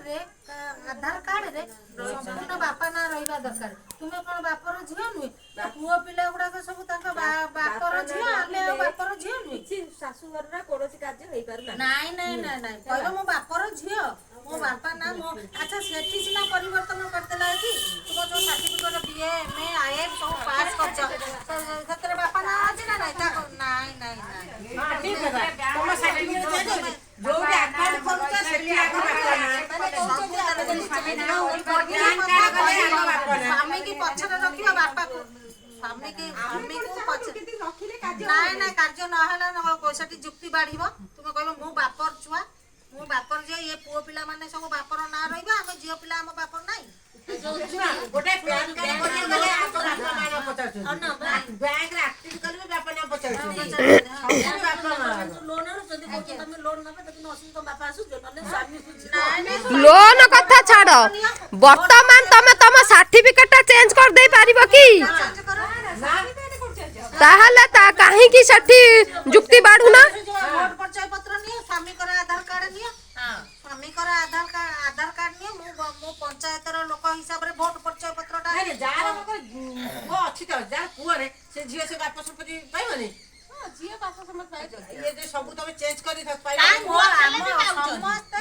ରେ ଆଧାର କାର୍ଡରେ ସମ୍ପୂର୍ଣ୍ଣ ବାପା ନାଁ ରହିବା ଦରକାର। ତୁମେ କଣ ବାପର ଝିଅ ନୁହେଁ? ପୁଅ ପିଲା ଗୁଡାକ ସବୁ ତାଙ୍କ ବାପର ବାପା ଝିଅ, ନାଁ ଆମେ ଆଉ ରହିଲେ ବାପର ଝିଅ ନୁହେଁ? କିଛି ଶାଶୁଘରର କୌଣସି କାର୍ଯ୍ୟ ହେଇପାରୁନାହିଁ। ନାଇଁ ନାଇଁ ନାଇଁ ନାଇଁ, କହିବ ମୋ ବାପର ଝିଅ, ମୋ ବାପା ନା ମୋ। ଆଚ୍ଛା, ସେଠି ସିନା ପରିବର୍ତ୍ତନ କରିଦେଲା କି ତୁମ ଯୋଉ certificate BA, M A, I F ସବୁ ପାସ୍ କରିଛ, ସେଥିରେ ବାପା ନାଁ ଅଛି ନା ନାଇଁ? ତାକୁ ନାଇଁ ନାଇଁ ନାଇଁ। ହଁ, ଠିକ କଥା। ତମ ସାର୍ଟିଫିକେଟ ଚେଞ୍ଜ ହଉଛି, ଯୋଉଠି ଆକାଉଣ୍ଟ ଖୋଲୁଛ ସେଠି ଆଗ ବାପା ନାଁ। ପ୍ୟାନ୍ କାର୍ଡ କଲେ ଆଗ ବାପା ନାଁ। ସ୍ୱାମୀକି ପଛରେ ରଖିବ, ବାପାକୁ, ସ୍ୱାମୀକି, ସ୍ୱାମୀକୁ ପଛ ନାଇଁ ନାଇଁ, କାର୍ଯ୍ୟ ନହେଲା ସେଠି ଯୁକ୍ତି ବାଢିବ। ତୁମେ କହିବ ମୁଁ ବାପର ଛୁଆ, ମୁଁ ବାପର ଝିଅ। ଇଏ ପୁଅ ପିଲାମାନେ ସବୁ ବାପର ନାଁ ରହିବ, ଆମେ ଝିଅ ପିଲା ଆମ ବାପର ନାଇଁ। ଗୋଟେ ପ୍ୟାନ୍ କାର୍ଡ କରିବାକୁ ଗଲେ ଆଗ ବାପା ମା ନାଁ ପଚାରୁଛନ୍ତି। ବ୍ୟାଙ୍କରେ ଆକ୍ଟିଭ କଲେ ବି ବାପା ନାଁ ପଚାରୁଛନ୍ତି। ସବୁଠି ବାପା ମା ଆଗ। ଲୋନ କଥା ଛାଡ, ବର୍ତ୍ତମାନ ତମେ ତମ ସାର୍ଟିଫିକେଟ ଟା ଚେଞ୍ଜ କରିଦେଇ ପାରିବ କି? ଚେଞ୍ଜ କର। ତାହେଲେ ତା କାହିଁକି ସେଠି ଯୁକ୍ତି ବାଢୁନା? ଭୋଟ ପରିଚୟ ପତ୍ର ନିଅ, ସ୍ୱାମୀଙ୍କର ଆଧାର କାର୍ଡ ନିଅ, ସ୍ୱାମୀଙ୍କର ଆଧାର କାର୍ଡ ନିଅ। ମୁଁ ପଞ୍ଚାୟତର ଲୋକ ହିସାବରେ ଭୋଟ ପରିଚୟ ପତ୍ରଟା ନାଇଁ ନାଇଁ, ଯାହାର ମନେକର ପୁଅ ଅଛି ତ, ଯାହାର ପୁଅରେ ସେ ଝିଅ ସେ ବାପ ସମ୍ପତ୍ତି ପାଇବନି? ଇଏ ଯେ ସବୁ ତମେ ଚେଞ୍ଜ କରି କାଇଁ ପାଇବନି। ଆମ ସମସ୍ତେ